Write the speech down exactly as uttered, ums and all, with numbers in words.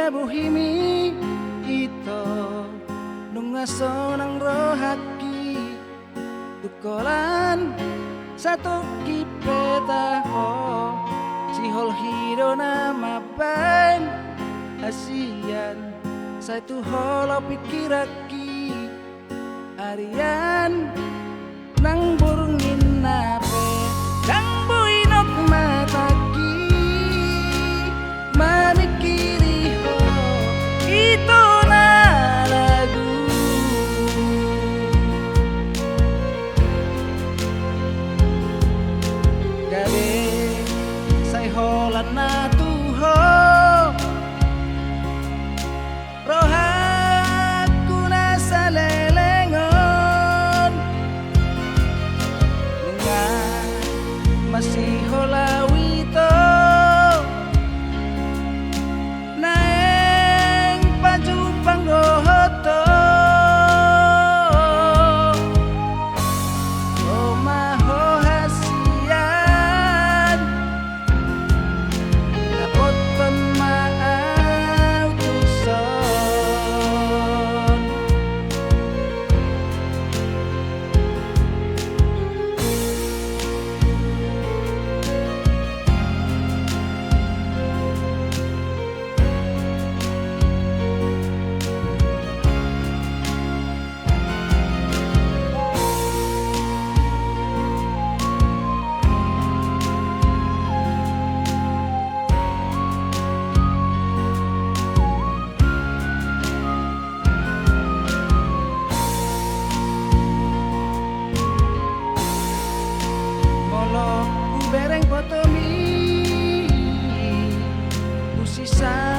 Bohimi ito, nunga sonang rohangki. Tung holan satongkin pe taho, sihol hi do na mambaen hasian. Sai tu holong pingkiranki, arian nang borngin na pe, ndang boi nop matangki mamingkiri ho, ito na lagu. Gabe sai holan na tu ho rohangku na saleleng on. Nunga masiholau ito, naeng pajumpang dohot ho. Ro ma ho hasian, dapothon ma ahu tuson. Molo hubereng fotomi, husisa